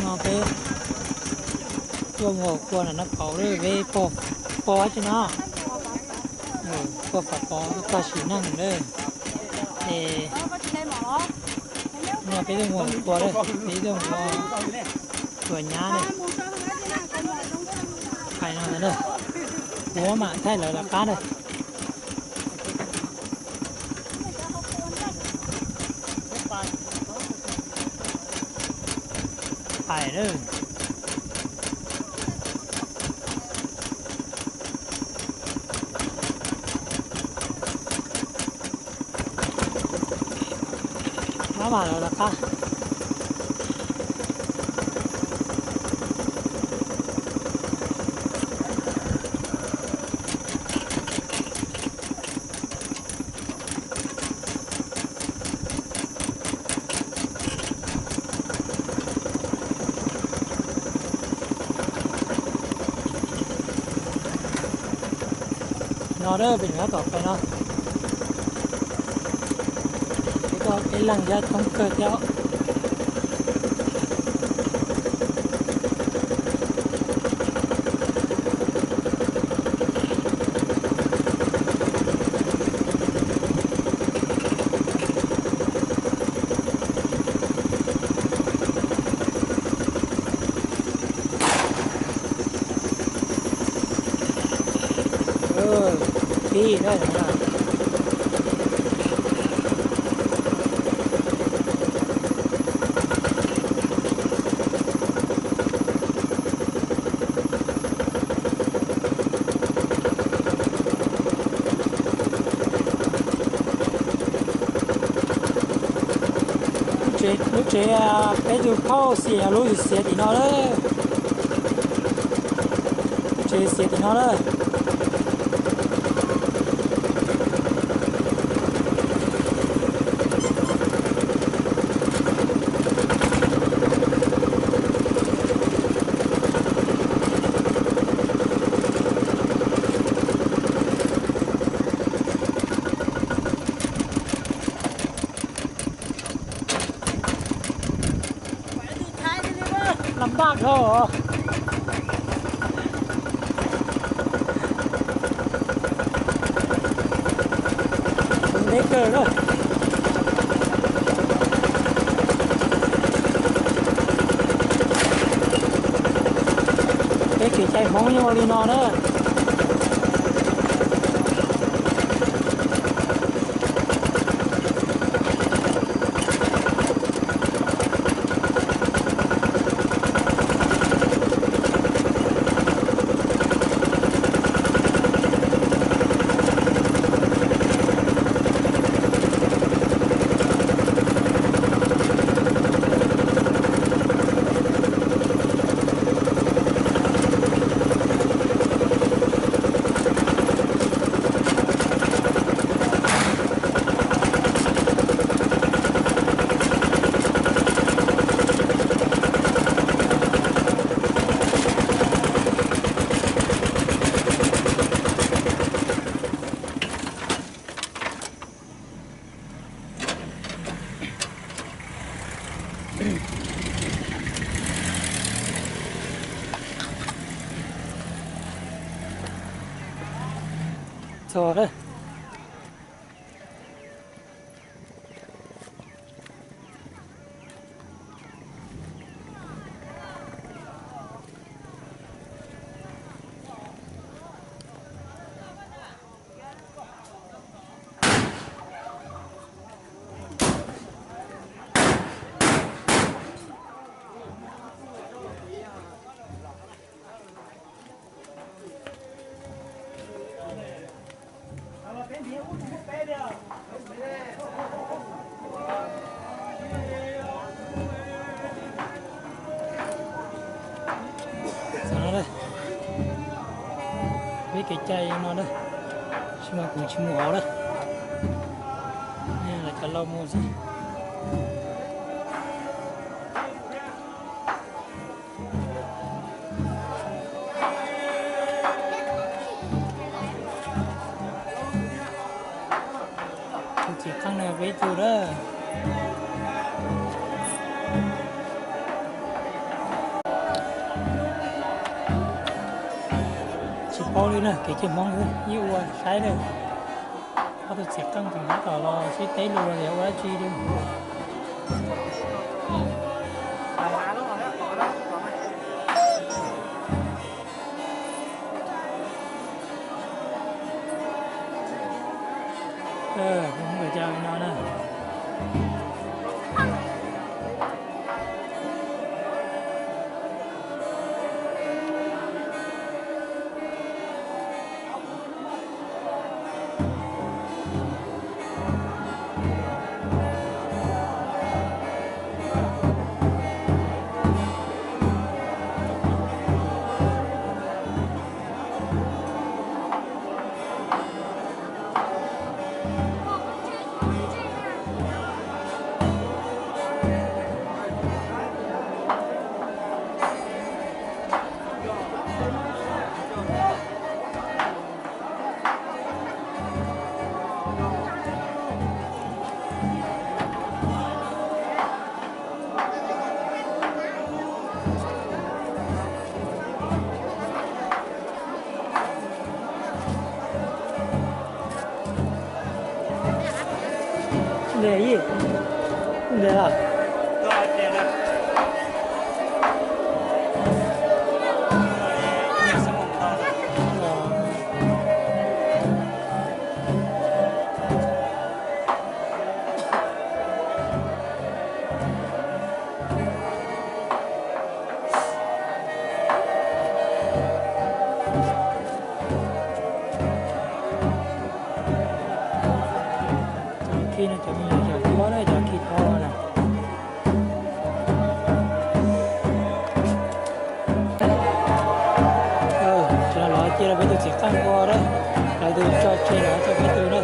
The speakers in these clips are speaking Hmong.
No peb tuaj mus haus kua ntawm Naj Pauv lawm, peb pog, pog tsi no, pog Fav Pov tag sim neej lawm. Es no peb tuaj mus haus kua lawm, peb tuaj mus ua nyab lawm. Hais no, kuv mam thaij lawv lawv qab na. Hais lawm. Mab mam lawv lawv qab. No peb nyuam qhuav tom pem no, peb leeg yog coob kawg thiab. Pib na. Lub tsev peb tus phauj xiam yog lub xiav tim no lawm. Lub tsev xiav tim no lawm. Lam npaj dhau. Ntev kawg lawm. Peb kev cai Hmoob yeej ua li no na. Txog lawm. Peb kev cai no na, tsis mas kuv tsis mus hauv lawm, lawv cov laus mus xwb. Tus txiv qeej no peb ib tug lawm. Paub li na, kev cai Hmoob xwb yeej ua saib na. Ob tug txiv qeej tseem tab tom los sib teb lus los yog ua dab tsi li. Mus ua cas li no na. Cov khi no cov me nyuam yaus tuab na, cov khi thau na. Tsis los los cia rau peb tus txiv qeej ua na, lawv tus tso tseg los tso peb tus na.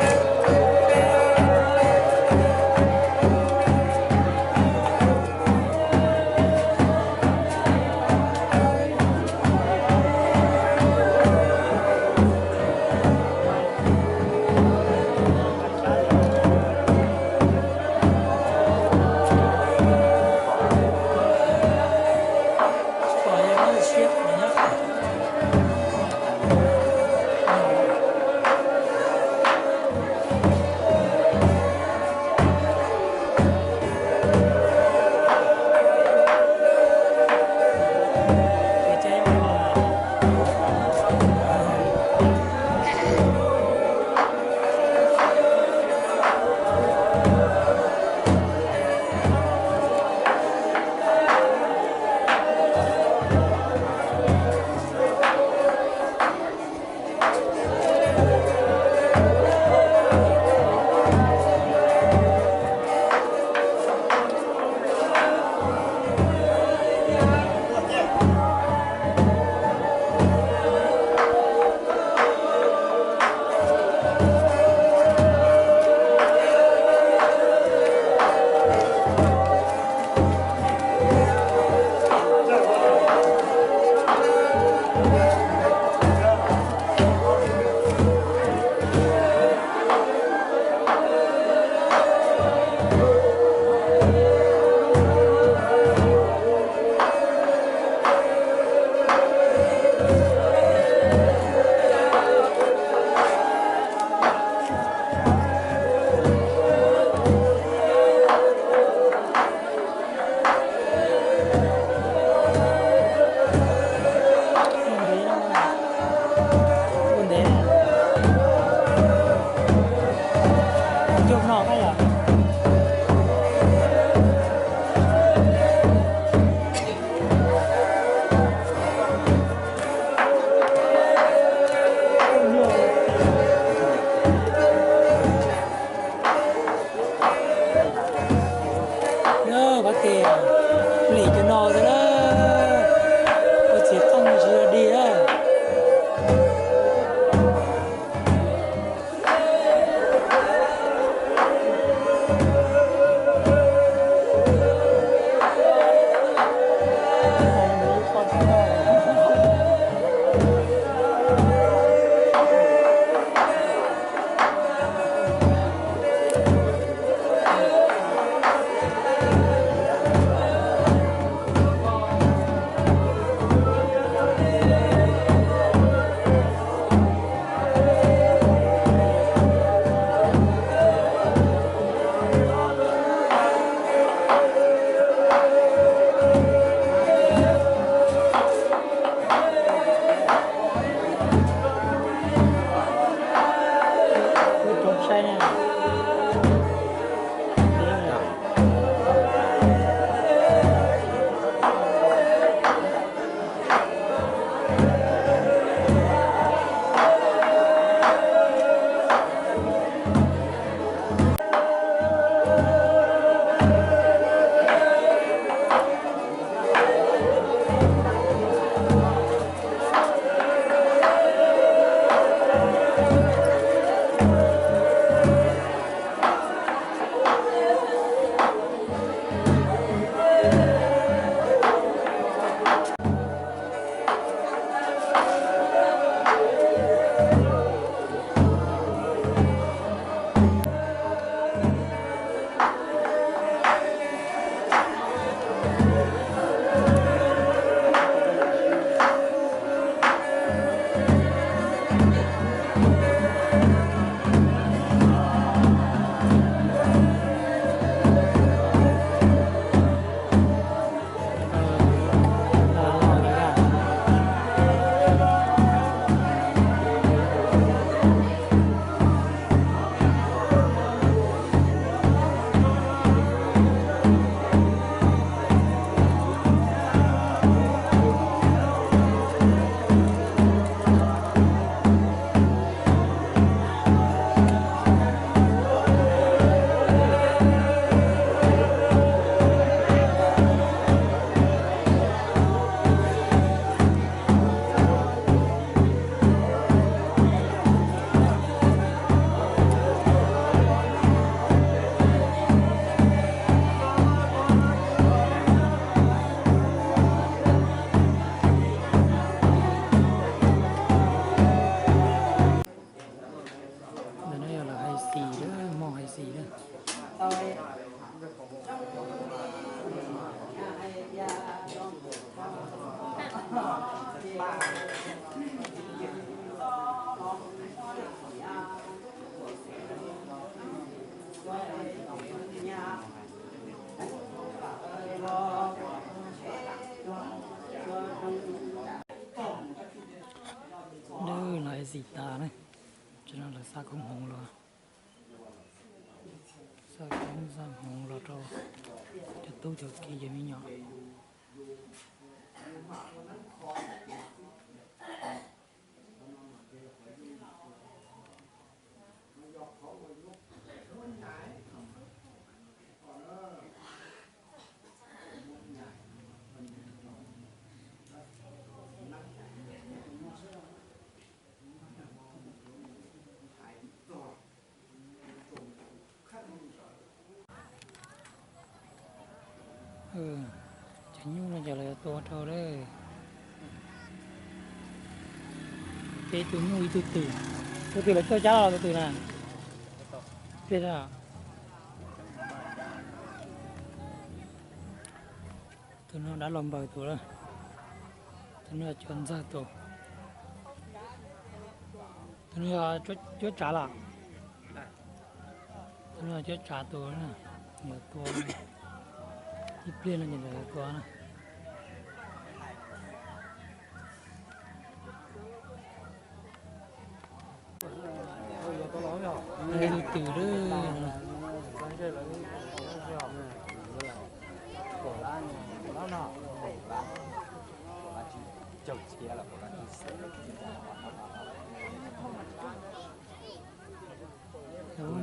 Pab tes lim cov no xwb na, ua txiv qeej tsis yog dig na. Ntawm no yog lawv hais xis lawm, hmoob hais xis lawm. Lawv hais xis tas na, tam no lawv xa koob hmoov los, xa koob xa hmoov los rau cov tub cov ki cov me nyuam. Cov nyuj no ces lawv yuav tua rau lawm. Peb ib tug nyuj ib tug twm. Tus twm lawv coj cab los tus twm na. Pliag. Tus no dab los npaws tus lawm. Tus no yog cuab ntxawg tus. Tus no yog cuab tsav los. Tus no yog cuab tsav tus na. Yuav tua ib pliag no ces lawv yuav tua na. Tus twm lawm.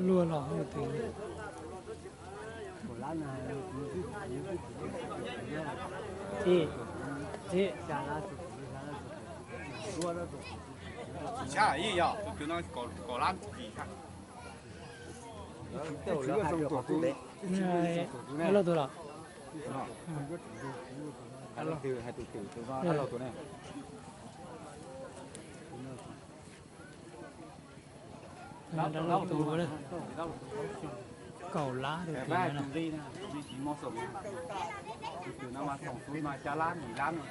Luag los tus twm. Txi, txi. Tus twm no kaum lab txi. Tus twm no zoo tus, tus twm no zoo tus. Tus no, tus no, tus no, tus no, tus no. Dab laug tus ne. Dab laug tus na. Kaum lab tus twm na. Tus twm no mas thaum xub mas xya lab yim lab no.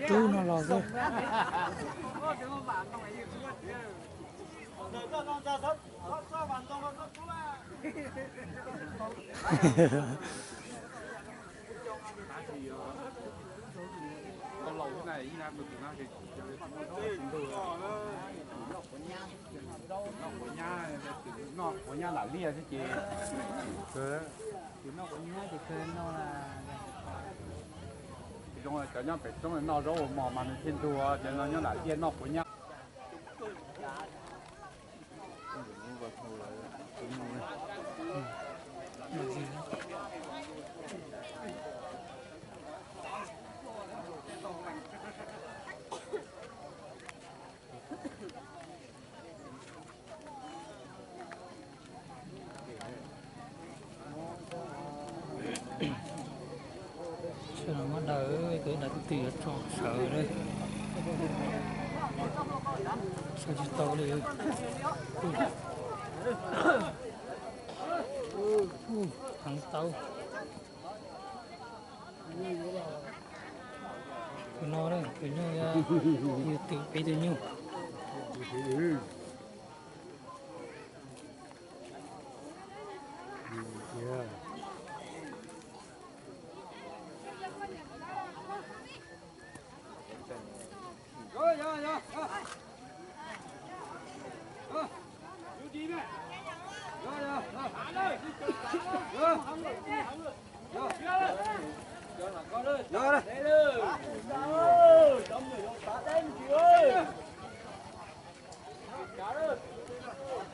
Tub no los xwb. Noj quav nyab lam liaj xwb ces, noj quav nyab ces kawg no. Zoo cov nyob pem roob noj zaub ua mov mas nws thiaj ntug, cov no nyob lam liaj noj quav nyab. Sawv daws muab daws, tus ib ntawd twb twb yuav tso sawv lawm. Sawv tsis tau li. Heev tau. Tus no tus nyuj, yus twm peb tus nyuj.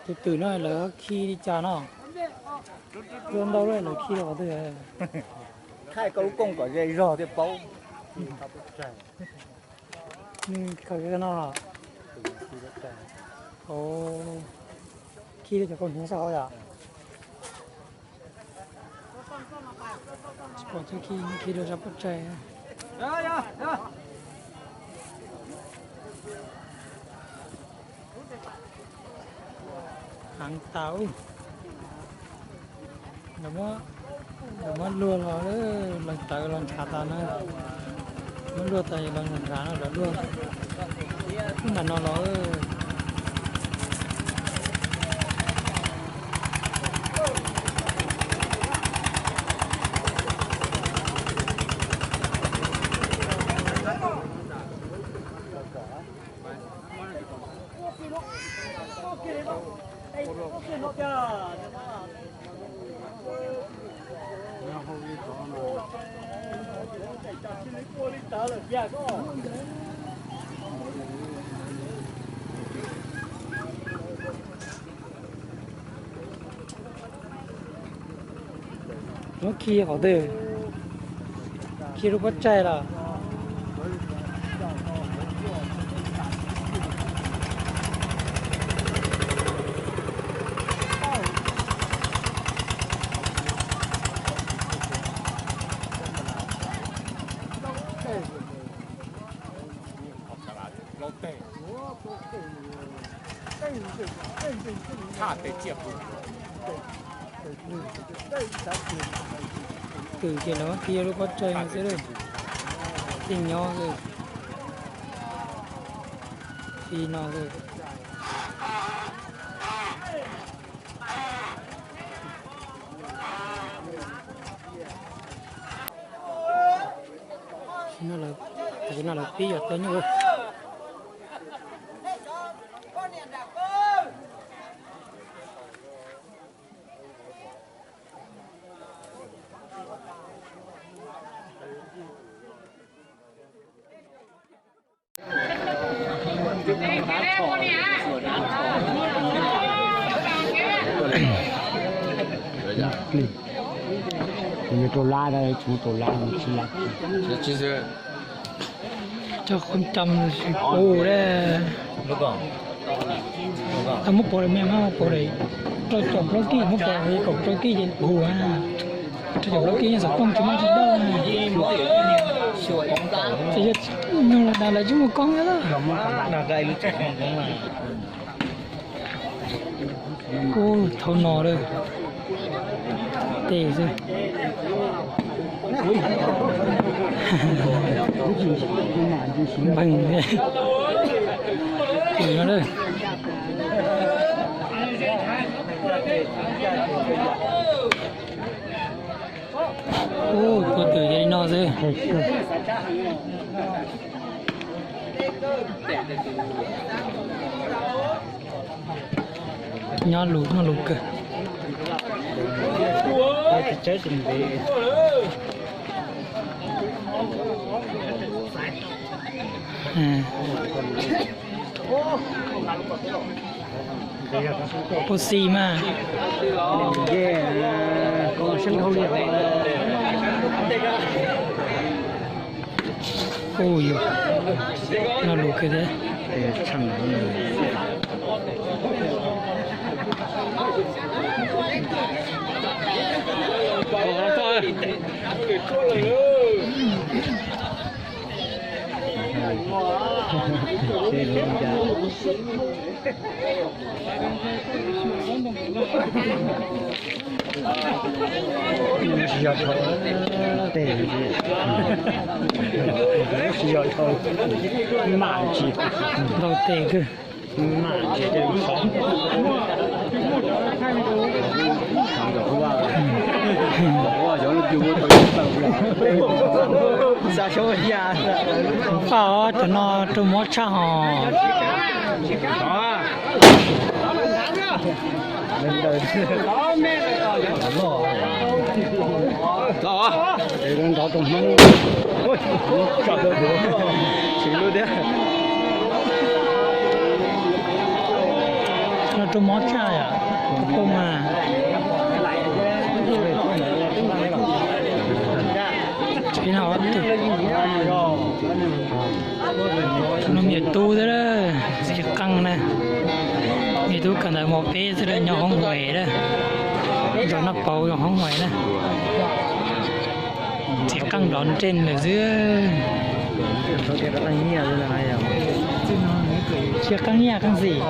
Tus twm no lawv khi li cas no? Luaj ntau lawm lawv khi rau qhov twg? Thaij koj lub kooj kom ze zog thiaj paub. Nws khaws no los? Khi rau cov kaus hniav sab hauv yom? Tsis pom txoj khi, khi rau sab pob tsaig. Heev tas. Lawv muab luag los, los tawv los ntshav tas na. Muab luag tas los ntshav no lawv luag. Lub nram no los. Muab khi qhov twg? Khi rau pob tsaig los? Thaj tes tsiaj qus. Twm ces lawv khi rau lub pob tsaig no xwb. Tij nyob xwb. Khi no xwb. Tam sim no lawv pib yuav tau nyuj. Rau lab, tshuav rau lab, tsis lab. Cov qhov cam pus le. Tau muab pov lawm me, muab pov lawm rau caum plaub kij, muab pov li kaum plaub kij ces pus. Rau caum plaub kij yeej xov tooj tsis muaj tsis daj. Ces yog nug los dag lawv tsis muaj koob na. Ub, thaum no lawm, tes xwb. Npeeg no lawm. Ub, tuaj twm yog li no xwb. Nyob lus noj lus kawg. Puas xis mas. Ub, yog noj lus kawg thiab. Tsis yog dhau, tsis yog dhau, mam ntsis, ntau tes kawg. Faaj, cov no rau mob tshaj hos. No rau mob tshaj yom, poob mas. Tsev no, no me tub xwb, txiv qeej na. Me tub kawm ntawv mos peb xwb, nyob hoob ves na, nrog noj pauv hoob ves na. Txiv qeej nrov nreej lawm xwb. Txiv qeej nyiaj qeej xim.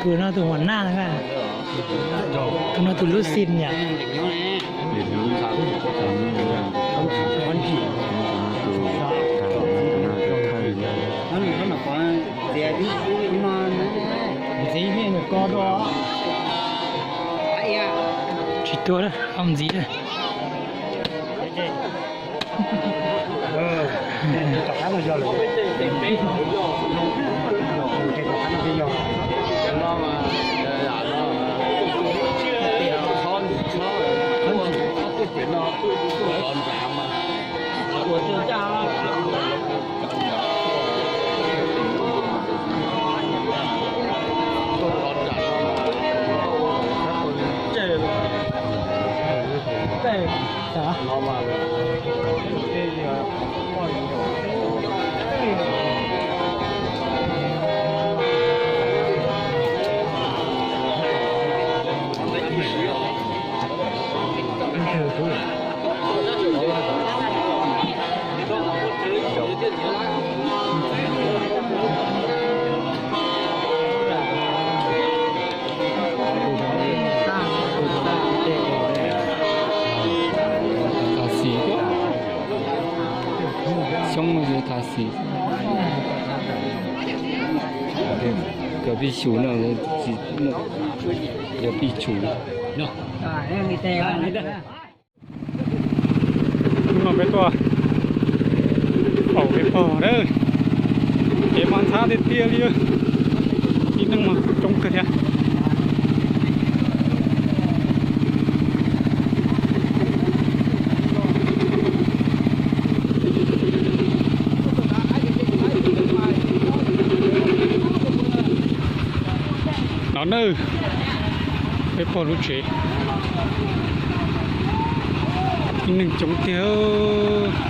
Tus no tus ua naj, tus no tus lub xim yom. Tsis tuaj, ntxiv. Tag xis, xyoob tag xis. Cov pij xyus no, cov pij xyus. Hnub no peb tuaj faus peb pog na, kev mas ntxhab tiag tiag li, tib neeg mas kuj coob kawg thiab. No na, peb pog lub tsev, tib neeg coob tiag.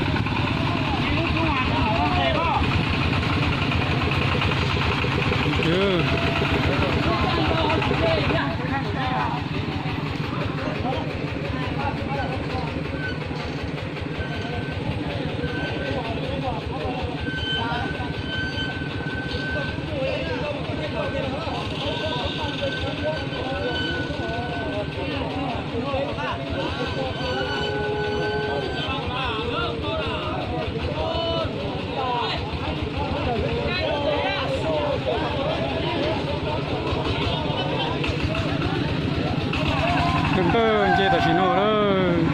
Nce tam sim no lawm.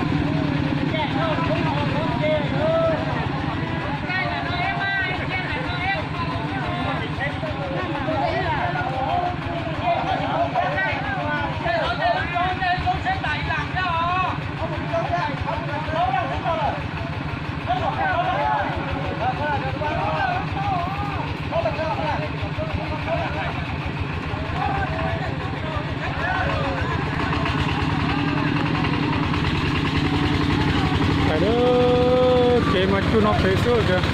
Kev mas cuag no pem xwb tiag.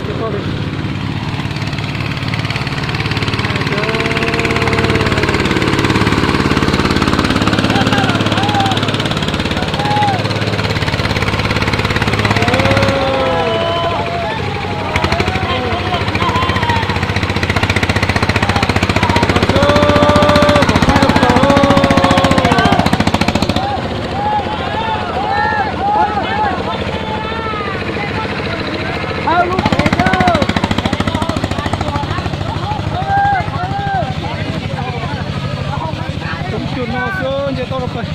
Coob cuag no xwb nce tau rau pem.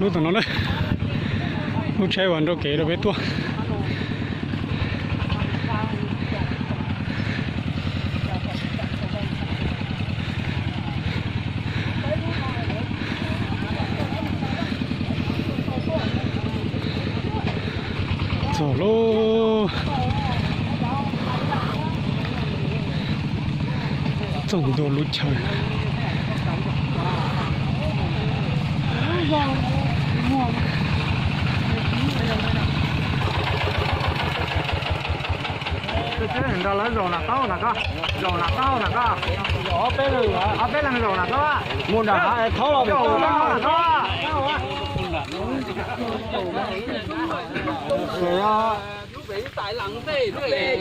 Lub tom no na, lub tsheb uas nrau kev rau peb tuaj. Txog lub, txog ntua lub chaw. Nrog lawv zaum na, zaum na, zaum na, ob peb leeg zaum na, mus nram hav thaub los zaum na.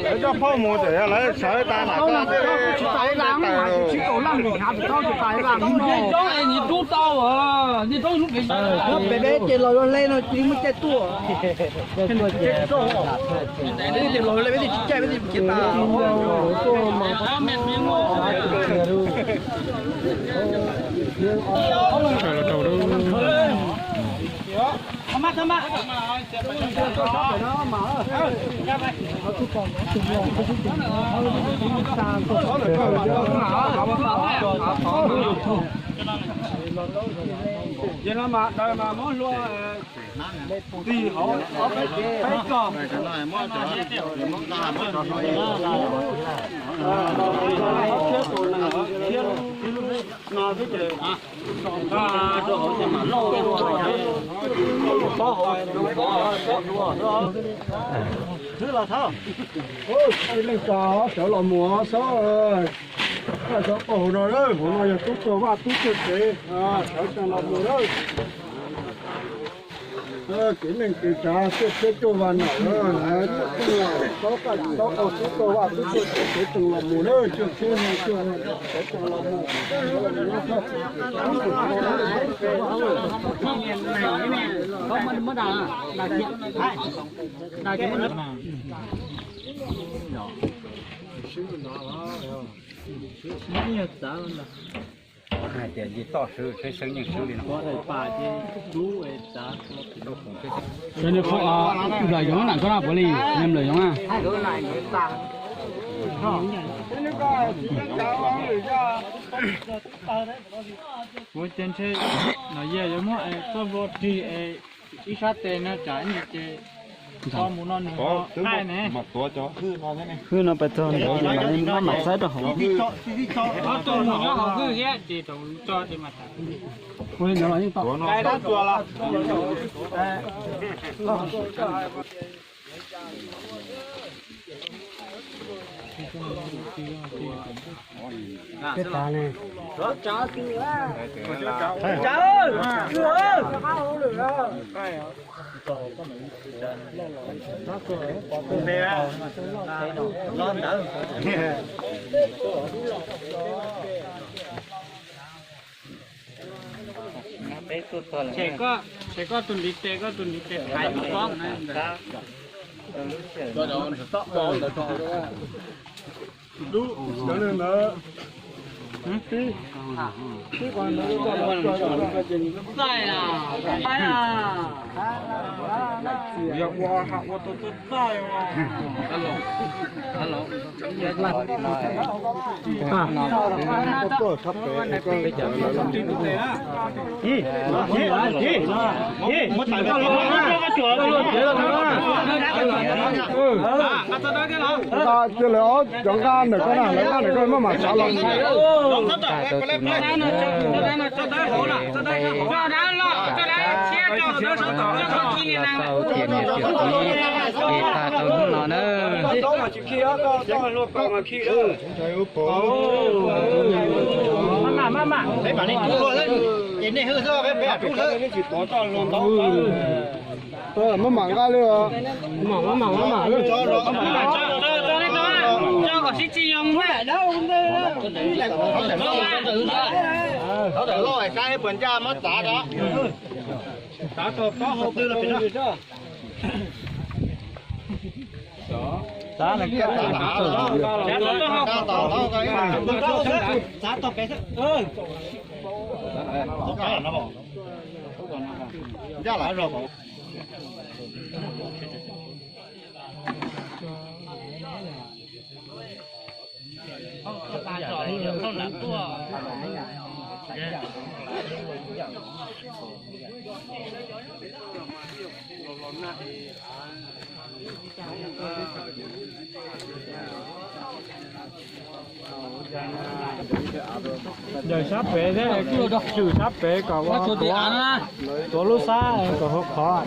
Lawv coj phauj mus ces lawv sawv tas na. Peb ces los hle no cia li muaj caij tuaj. Peb ces los hle peb tsis caij peb tsis cia tas. Ces no mas daws mas muab hlua tig hauv peb koj. Thiab no xwb ces rau hauv ces mam lauj, pob hauv pob hauv pob hlua. Xwb los thawj. Ib leej tsa sawv los mus xob, sawv tau hauv no, hauv no yog tub tuag vaj tub tuag tsev, sawv tsees los mus lawm. Kev neej kev tsav cuaj txhiab cuaj vaj nam, tub tuag vaj tub tuag tsev sawv tsees los mus lawm, cuaj txhiab neeg cuaj sawv tsees los mus. Hais tias nce toj swb, tsheb seeb yeej swb li no. Nplawm yoov na, koj na puav leej nplawm yoov na. Kuv ces ntshe no yog yuav muab txoj nplua rig es ib sab tes no tsam ib niag ces Hwj no pais txog ntawd ces mam li maj mam saib rau hauv. Ua li ntawd los yeej tau. Peb tas ne. Ces koj tus ntiv tes, koj tus ntiv tes thaiv tus pob na. Txaij na, txaij na. Yog ua ha ua tau txaij txaij os. Cia lawv ob cov nqa ntawm koj na, lawv nqa ntawm koj maj mam tsav los. Tau tus no, tau tias niam tiam txiv, es tas tau hnub no na. Maj mam nqa li os. Maj mam, maj mam. Yawm sab pem thiab, swm sab pem kom ua tuav, tuav lub sab kom hav qhov.